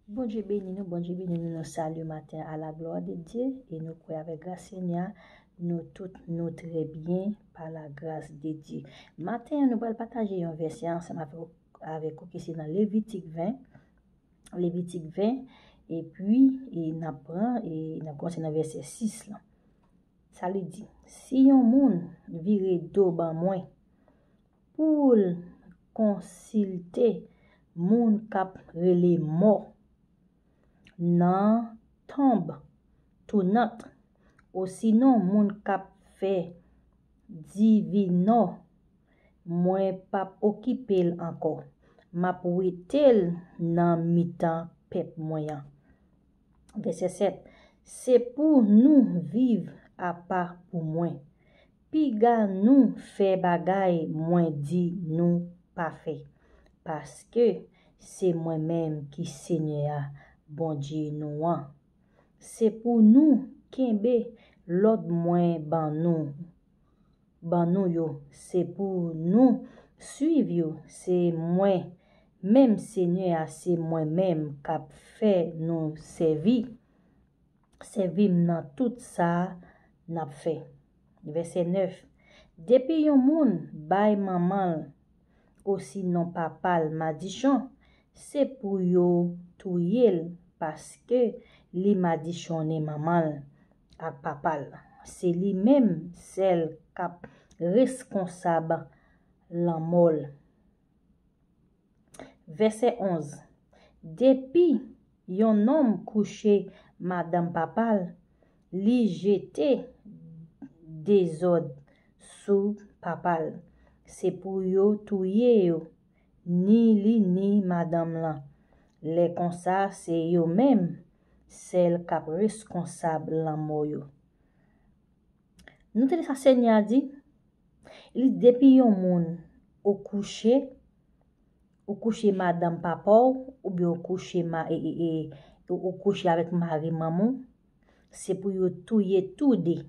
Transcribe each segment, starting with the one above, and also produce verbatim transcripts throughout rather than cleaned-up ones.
Bondye beni nou, Bondye beni nou, nou salye maten a la glwa de Dye, e nou kwè avèk gras Senyè a, nou tout nou trè byen pa la gras de Dye. Maten an, nou pral pataje yon vèsè ansanm avèk, avèk ou ki se nan Levitik ven, Levitik ven, epi e n ap pran, e n ap kòmanse nan vèsè sis lan. Sa li di, si yon moun vire do ban mwen, pou l konsilte moun k ap rele mò nan tonb tounant, osinon moun k ap fè divinò, mwen p ap okipe l ankò. M ap wete l nan mitan pèp mwen an. Vèsè sèt. Se pou nou viv apa pou mwen. Piga nou fè bagay mwen di nou pa fè, paske se mwen menm ki Senyè a, Bondye nou an. Se pou nou kenbe lòd mwen ban nou, ban nou yo. Se pou nou swiv yo. Se mwen menm Senyè a, se mwen menm k ap fè nou sèvi. Sèvi m nan tout sa n ap fè. Vèsè nèf. Depi yon moun bay manman l osinon papa l madichon, se pou yo touye l, paske li madichonnen manman l ak papa l. Se li menm sèl k ap reskonsab lanmò l. Vèsè onz. Depi yon nonm kouche madanm papa l, li jete dezòd sou papa l. Se pou yo touye yo, ni li ni madanm lan. Lè konsa, se yo menm sèl k ap reskonsab lanmò yo. Nou tande sa Senyè a di? Li depi yon moun ou kouche, ou kouche madanm papa w, oubyen ou kouche ma, e, e, e, ou, ou kouche avèk mari manman w, se pou yo touye toude.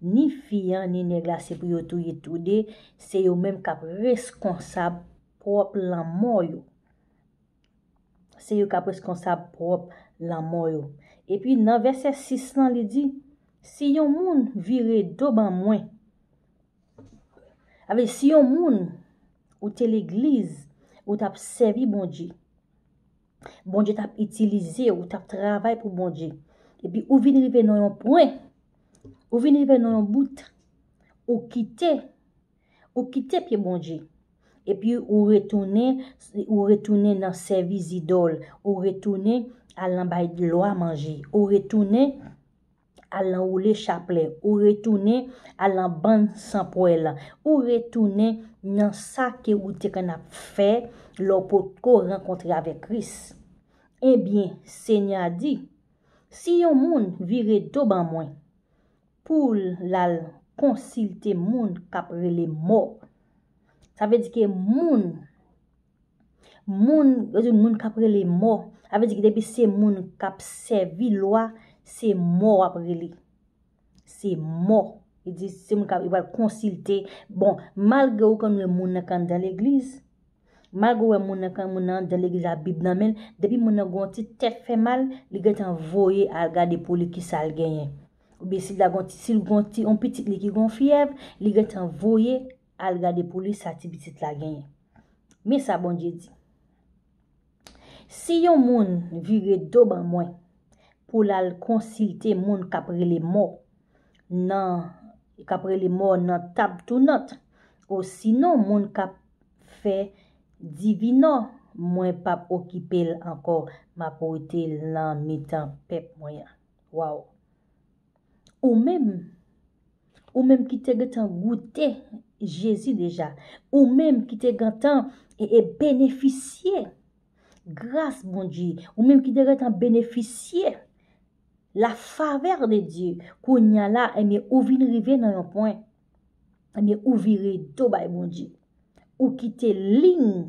Ni fi an, ni nèg la, se pou yo touye toude. Se yo menm k ap reskonsab pwòp lanmò yo. Se yo k ap reskonsab pwòp lanmò yo. Epi nan vèsè sis lan, li di, si yon moun vire do ban mwen, avè si yon moun ou te legliz, ou t ap sèvi Bondye, Bondye t ap itilize w, ou t ap travay pou Bondye, epi ou vin rive nan yon pwen, ou vin rive nan yon bout, ou kite, ou kite pye Bondye, epi ou retounen, ou retounen nan sèvi zidòl, ou retounen al nan bay lwa manje, ou retounen al nan woule chaplè, ou retounen al nan bann sanpwèl, ou retounen nan sa ke ou te konn ap fè lè w potko rankontre avèk Kris. Ebyen, Senyè a di, si yon moun vire do ban mwen pou l al konsilte moun k ap rele mò, sa vle di ke moun, moun, yo di moun k ap rele mò, sa vle di ke depi se moun k ap sèvi lwa, se mò w ap rele. Se mò. Li di se moun k ap, li pral konsilte. Bon, malgre ou konn wè moun nan k anndan legliz, malgre ou wè moun nan k, moun nan anndan legliz la, Bib nan men l, depi moun nan gon ti tèt fè mal, li gentan voye al gade pou li kisa l genyen. Oubyen si l ta gon ti, si l gon ti, yon pitit li ki gon fyèv, li gentan voye al gade pou li sa ti pitit la genyen. Men sa Bondye di. Si yon moun vire do ban mwen pou l al konsilte moun k ap rele mò nan, k ap rele mò nan tab tounant, osinon moun k ap fè divinò, mwen p ap okipe l ankò, m ap wete l nan mitan pèp mwen an. Waw! Ou menm, ou menm ki te gentan goute Jezi deja, ou menm ki te gentan e, e benefisye gras Bondye, ou menm ki te gentan benefisye la favè de Dye, kounye a la, ebyen, ou vin rive nan yon pwen, ebyen, ou vire do bay Bondye. Ou kite liy,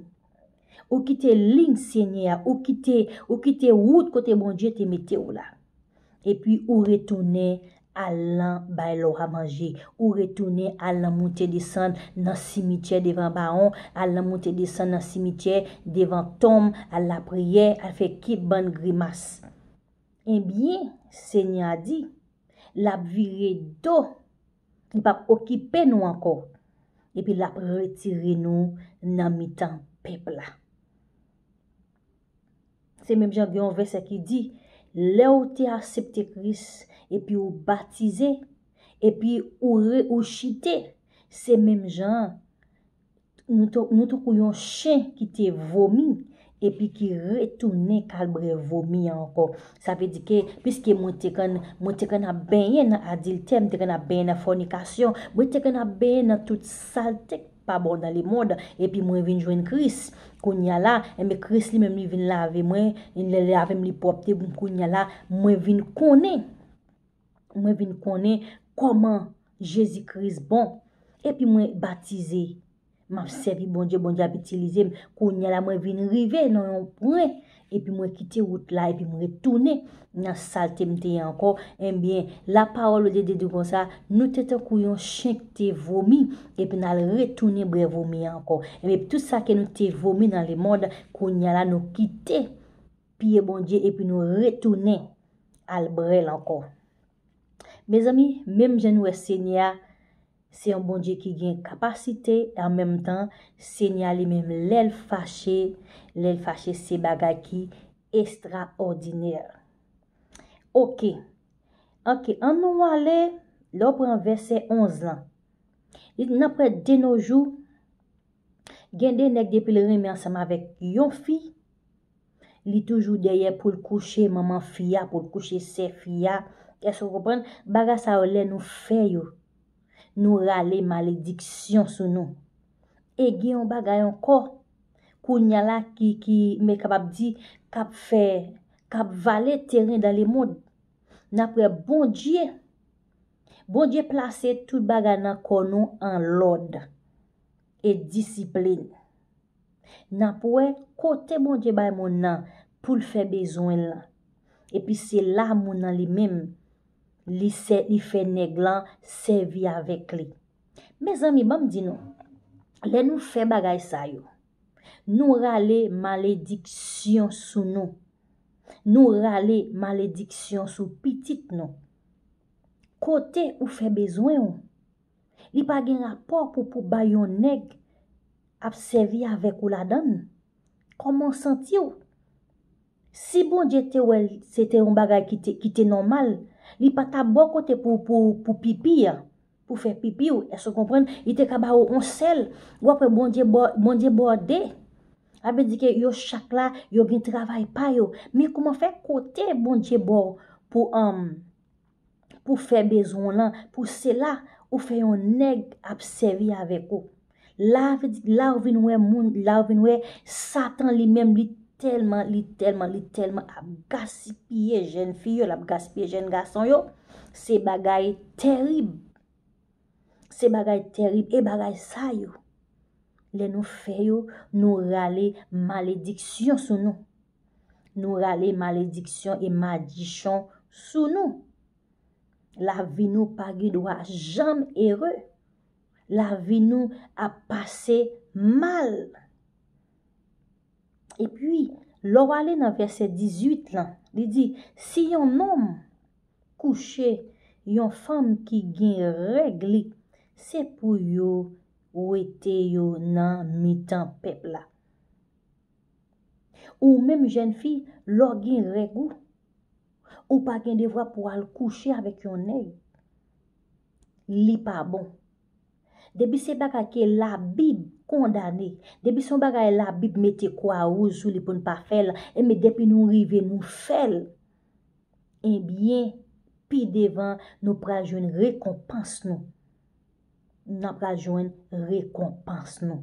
ou kite liy Senyè a, ou kite, ou kite wout kote Bondye te mete w la. Epi ou retounen Al nan bay lè w a manje. Ou retounen al nan moute desann nan simityè devan bawon, al nan moute desann nan simityè devan tonm, al lapriyè, al fè kèk bann grimas. Ebyen, Senyè a di, l ap vire do, li p ap okipe nou ankò, epi l ap retire nou nan mitan pèp la. Se menm jan gen yon vèsè ki di, lè w te aksepte Kris epi w batize, epi ou re, ou chite, se menm jan an, nou to-, nou tankou yon chen ki te vomi epi ki retounen k al bwè vomi an ankò. Sa vle di ke, piske mwen te konn, mwen te konn ap benyen nan adiltè, mwen te konn ap benyen nan fònikasyon, mwen te konn ap benyen nan tout salte k pa bon nan lemonn, epi mwen vin jwenn Kris. Kounye a la, enben Kris li menm li vin lave mwen, li lave m, li pwòpte m. Kounye a la, mwen vin konnen, mwen vin konnen kòman Jezi Kris bon. Epi mwen batize. M ap sèvi Bondye, Bondye ap itilize m. Kounye a la, mwen vin rive nan yon pwen, epi mwen kite wout la, epi mwen retounen nan salte m te ye ankò. Ebyen, lapawòl de Dye di konsa, nou te tankou yon chen ki te vomi, epi n al retounen bwè vomi an ankò. Ebyen, tout sa ke nou te vomi nan lemonn, kounye a la, nou kite pye Bondye, epi nou retounen al bwè l ankò. Mezanmi, menm jan nou wè Senyè a, se yon Bondye ki gen kapasite, e an menm tan, Senyè a li menm, lè l fache, lè l fache, se bagay ki estraòdinè. Oke. Oke, ann nou ale, lè w pran vèsè onz lan. Li di, n ap wè de nos jours, gen de nèg depi l renmen ansanm avèk yon fi, li toujou dèyè pou l kouche manman fi a, pou l kouche sè fi a. Èske w konprann? Bagay sa yo, lè nou fè yo, nou rale malediksyon sou nou. E gen yon bagay ankò, kounye a la ki, ki, men kapab di, k ap fè, k ap vale teren dan lemonn. N ap wè Bondye, Bondye plase tout bagay nan kò nou an lòd e disiplin. N ap wè kote Bondye bay moun nan pou l fè bezwen l lan. Epi se la moun nan li menm, li sè, li fè nèg lan sèvi avèk li. Mezanmi, ban m di nou, lè nou fè bagay sa yo, nou rale malediksyon sou nou. Nou rale malediksyon sou pitit nou. Kote ou fè bezwen w, li pa gen rapò pou, pou bay yon nèg ap sèvi avèk ou ladan l. Kòman w santi w? Si Bondye te wè l, se te yon bagay ki te, ki te nòmal, li pa t ap ba w kote pou, pou, pou pipi a, pou fè pipi w. Èske w konprann? Li te ka ba w yon sèl. W ap wè Bondye ba w, Bondye ba w de. Sa vle di ke yo chak la, yo gen travay pa yo. Men kòman fè kote Bondye ba w pou, um, pou fè bezwen w lan, pou se la ou fè yon nèg ap sèvi avèk ou. La, la ou vin wè moun, la ou vin wè Satan li menm, li tèlman, li tèlman, li tèlman ap gaspiye jèn fi yo, l ap gaspiye jèn gason yo. Se bagay tèrib. Se bagay tèrib. E bagay sa yo, lè nou fè yo, nou rale malediksyon sou nou. Nou rale malediksyon e madichon sou nou. Lavi nou pa gen dwa janm ere. Lavi nou ap pase mal. Epi, lè w ale nan vèsè dizuit lan, li di, si yon nonm kouche yon fanm ki gen règ li, se pou yo wete yo nan mitan pèp la. Ou menm jèn fi, lè w gen règ ou, ou pa gen devwa pou w al kouche avèk yon nèg. Li pa bon. Depi se bagay ke Labib kondane, depi se yon bagay Labib mete kwa wouj sou li pou n pa fè l, enben depi nou rive nou fè l, ebyen, pi devan nou pral jwenn rekonpans nou. N ap pral jwenn rekonpans nou.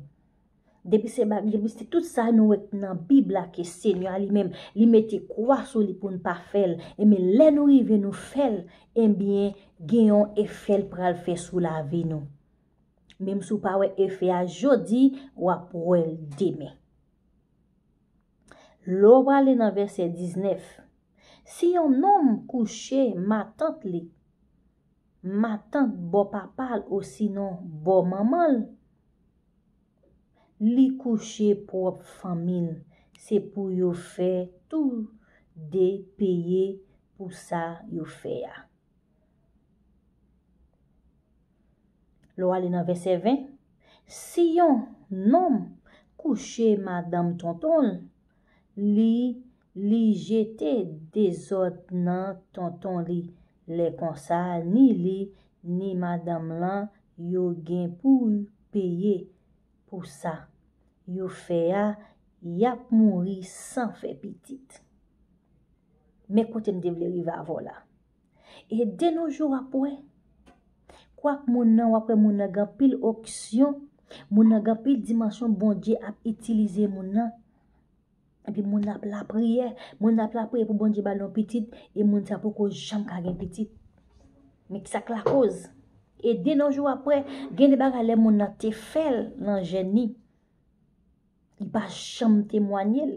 Depi se ba-, depi se tout sa nou wè nan Bib la ke Senyè a li menm, li mete kwa sou li pou n pa fè l. Enben, lè nou rive nou fè l, enben, gen yon efè l pral fè sou lavi nou. Menm si w pa wè efè a jodi, w ap wè l demen. Lè w prale nan vèsè diznèf, si yon nonm kouche matant li, matant bò papa l osinon bò manman l, li kouche pwòp fanmi l. Se pou yo fè tou de peye pou sa yo fè a. Lè w ale nan vèsè ven, si yon nonm kouche madanm tonton l, li, li jete dezòd nan tonton li. Lè konsa, ni li, ni madanm lan, yo gen pou peye pou sa yo fè a, y ap mouri san fè pitit. Men kote m te vle rive avè w la. E de nos jours, w ap wè, kwak moun nan, w ap wè moun nan gen anpil onksyon, moun nan gen anpil dimansyon Bondye ap itilize moun nan. Epi moun nan ap lapriyè, moun nan ap lapriyè pou Bondye ba l yon pitit, e moun sa poko janm ka gen pitit. Men ki sa k lakoz? E de nos jours, w ap wè, gen de bagay lè moun nan te fè l nan jèn li, li pa janm temwanye l.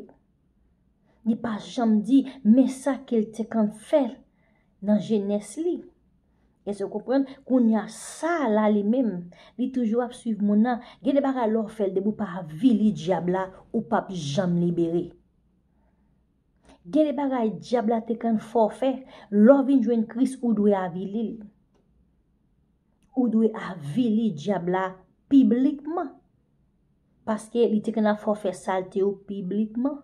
Li pa janm di, men sa ke l te konn fè nan jenès li. Èske w konprann? Kounye a, sa la li menm, li toujou ap swiv moun nan. Gen de bagay lè w fè l, depi w pa avili dyab la, ou p ap janm libere. Gen de bagay dyab la te konn fè w fè, lè w vin jwenn Kris, ou dwe avili l. Ou dwe avili dyab la piblikman. Paske li te konn ap fè w fè salte yo piblikman.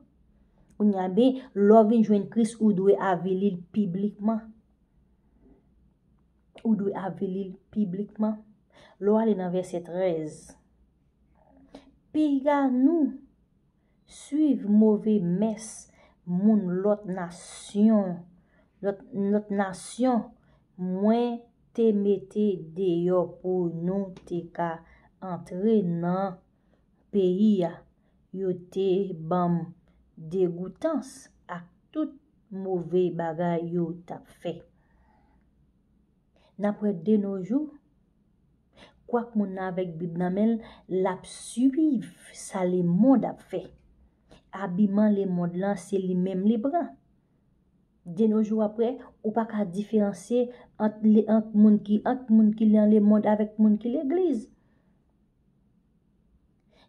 Kounye a, ben, lè w vin jwenn Kris, ou dwe avili l piblikman. Ou dwe avili l piblikman. Lè w ale nan vèsè trèz. Piga nou swiv move mès moun lòt nasyon, lòt, lòt nasyon mwen te mete deyò pou nou te ka antre nan peyi a. Yo te ban m degoutans ak tout move bagay yo t ap fè. N ap wè de nos jours, kwak moun nan avèk Bib nan men l, l ap swiv sa lemonn ap fè. Abiman lemonn lan, se li menm li pran. De nos jours, w ap wè, ou pa ka diferansye ant, le- ant moun ki, ant moun ki nan lemonn avèk moun ki legliz.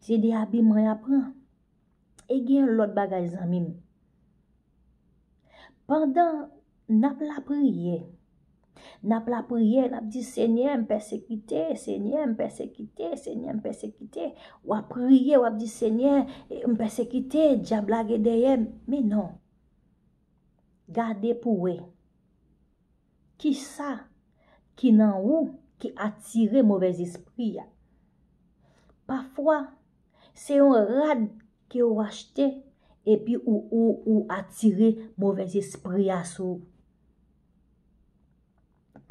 Se de abiman y ap pran. E gen yon lòt bagay, zanmi m. Pandan n ap lapriyè, n ap lapriyè, n ap di, Senyè, m pèsekite, Senyè, m pèsekite, Senyè, m pèsekite. W ap priye, w ap di, Senyè, m pèsekite, dyab la gen dèyè m. Men non. Gade pou w wè. Kisa ki nan ou ki atire movèzespri a? Pafwa, se yon rad ke w achte epi ou, ou, ou atire movèzespri a sou ou.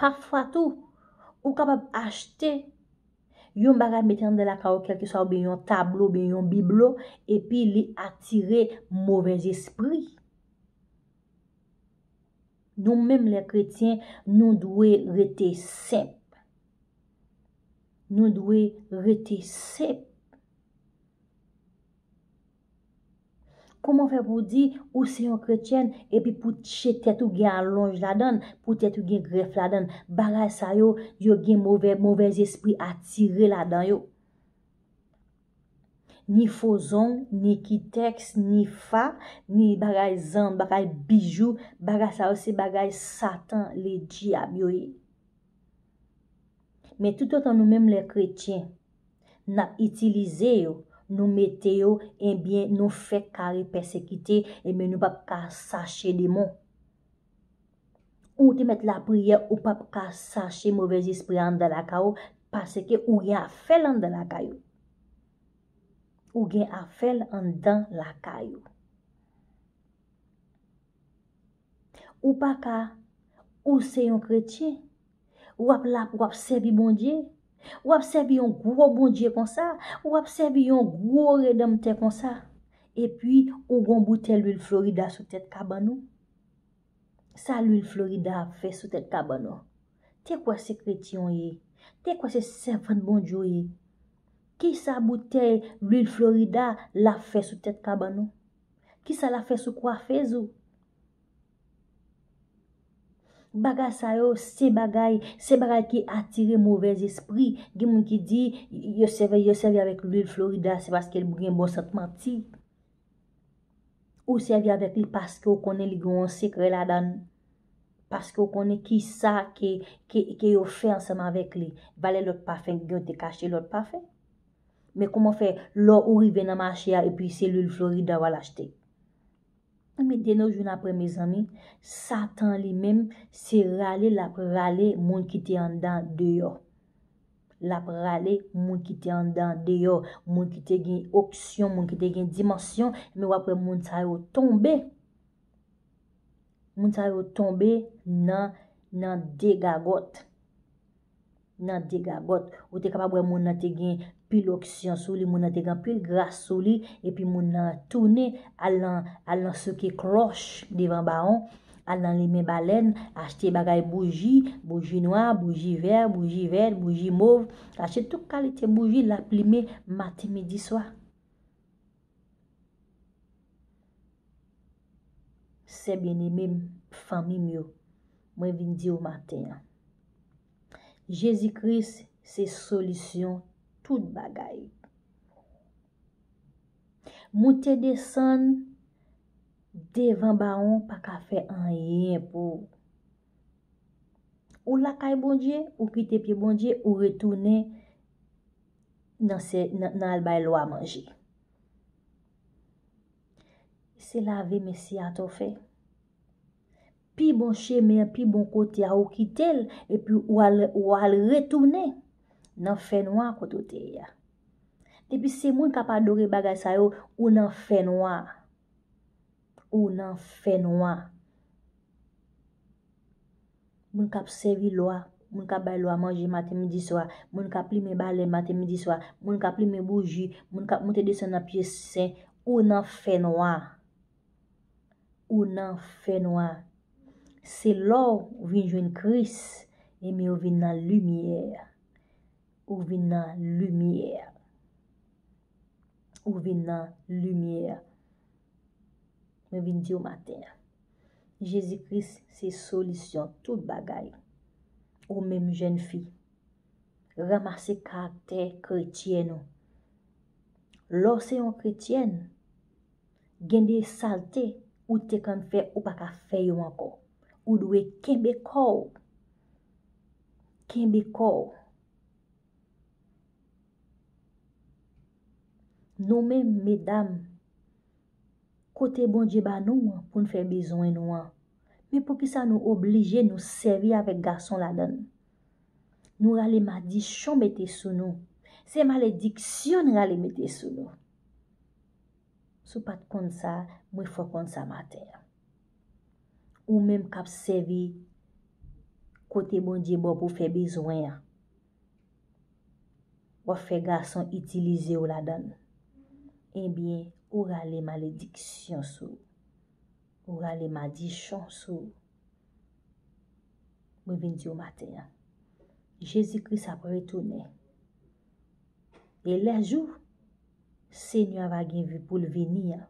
Pafwa tou, ou kapab achte yon bagay mete anndan lakay ou, kèlkeswa oubyen yon tablo, oubyen yon biblo, epi li atire movèzespri. Nou menm lè kretyen, nou dwe rete senp. Nou dwe rete senp. Kòman fè pou w di ou se yon kretyèn epi pou tche tèt ou gen alonj ladan l, pou tèt ou gen grèf ladan l? Bagay sa yo, yo gen movè, movèzespri atire ladan yo. Ni fo zong, ni kitèks, ni fa, ni bagay zanm, bagay bijou, bagay sa yo se bagay Satan, ledyab yo ye. Men toutotan nou menm lè kretyen, n ap itilize yo, nou mete yo, ebyen, nou fèk kare pèsekite, ebyen, nou p ap ka sache demon. Ou te mèt lapriyè, ou p ap ka sache movèzespri anndan lakay ou, paske ou gen afè l anndan lakay ou. Ou gen afè l anndan lakay ou. Ou pa ka, ou se yon kretyen, w ap la, w ap sèvi Bondye, w ap sèvi yon gwo Bondye konsa, w ap sèvi yon gwo Redanmtè konsa, epi ou gon boutèy lwil Florida sou tèt kabann ou. Sa lwil Florida ap fè sou tèt kabann ou? Te kwè se kretyen w ye? Te kwè se sèvant Bondye w ye? Kisa boutèy lwil Florida l ap fè sou tèt kabann ou? Kisa l ap fè sou kwafez ou? Bagay sa yo, se bagay, se bagay ki atire movèzespri. Gen moun ki di, yo sèvi, yo sèvi avèk lwil Florida, se paske l gen bon sant manti. Ou sèvi avèk li paske w konnen li gen yon sekrè ladan l. Paske w konnen ki sa ke, ke, ke yo fè ansanm avèk li. Valè lòt pafen gen, yo te kache lòt pafen. Men kòman fè lè ou rive nan mache a epi se lwil Florida w al achte? Men de nos jours n ap wè, mezanmi, Satan li menm, se rale l ap rale moun ki te anndan deyò. L ap rale moun ki te anndan deyò, moun ki te gen onksyon, moun ki te gen dimansyon, men w ap wè moun sa yo tonbe. Moun sa yo tonbe nan, nan degagòt. Nan degagòt. Ou te kapab wè moun nan te gen pil onksyon sou li, moun nan te gen pil gras sou li, epi moun nan tounen al nan, al nan souke klòch devan bawon, al nan limen balèn, achte bagay bouji, bouji nwa, bouji vè, bouji vèt, bouji mov, achte tout kalite bouji, l ap limen maten, midi, swa. Sè byenneme m, fanmi m yo, mwen vin di w maten an, Jezi Kris se solisyon tout bagay. Moute desann devan bawon pa ka fè anyen pou ou. Ou lakay Bondye, ou kite pye Bondye, ou retounen nan, nan, nan al bay lwa manje. Se lave men siyat ou fè. Pi bon chemen an, pi bon kote a, ou kite l, epi ou al, ou al retounen nan fènwa kote ou te ye a. Depi se moun k ap adore bagay sa yo, ou nan fènwa. Ou nan fènwa. Moun k ap sèvi lwa, moun k ap bay lwa manje maten, midi, swa, moun k ap limen balèn maten, midi, swa, moun k ap limen bouji, moun k ap monte desann nan pye sen, ou nan fènwa. Ou nan fènwa. Se lè w vin jwenn Kris, ebyen ou vin nan limyè. Ou vin nan limyè. Ou vin nan limyè. Mwen vin di w maten an, Jezi Kris se solisyon tout bagay. Ou menm jèn fi, ranmase karaktè kretyèn ou. Lè w se yon kretyèn, gen de salte ou te konn fè, ou pa ka fè yo ankò. Ou dwe kenbe kò w. Kenbe kò w. Nou menm, medam, kote Bondye ba nou an pou n fè bezwen nou an, men poukisa nou oblije nou sèvi avèk gason ladan l? Nou rale madichon mete sou nou. Se malediksyon n rale mete sou nou. Si w pa t konn sa, mwen fè w konn sa maten an. Ou menm k ap sèvi kote Bondye ba w pou fè bezwen an, w ap fè gason itilize w ladan l. Ebyen, ou rale malediksyon sou ou. Ou rale madichon sou ou. Mwen vin di w maten an, Jezi Kris ap retounen. E lè jou Senyè a va gen vi pou l vini an,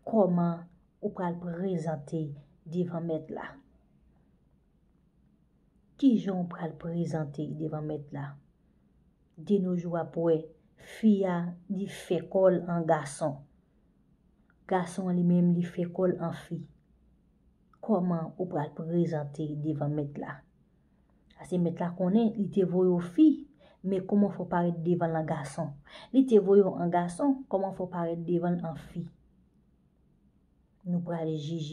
kòman ou pral prezante devan Mèt la? Kijan ou pral prezante devan Mèt la? De nos jours, w ap wè fi a, li fè kò l an gason. Gason an li menm, li fè kò l an fi. Kòman ou pral prezante devan Mèt la? Paske Mèt la konnen li te voye w fi, men kòman fè w parèt devan l an gason? Li te voye w an gason, kòman fè w parèt devan l an fi? Nou pral jije.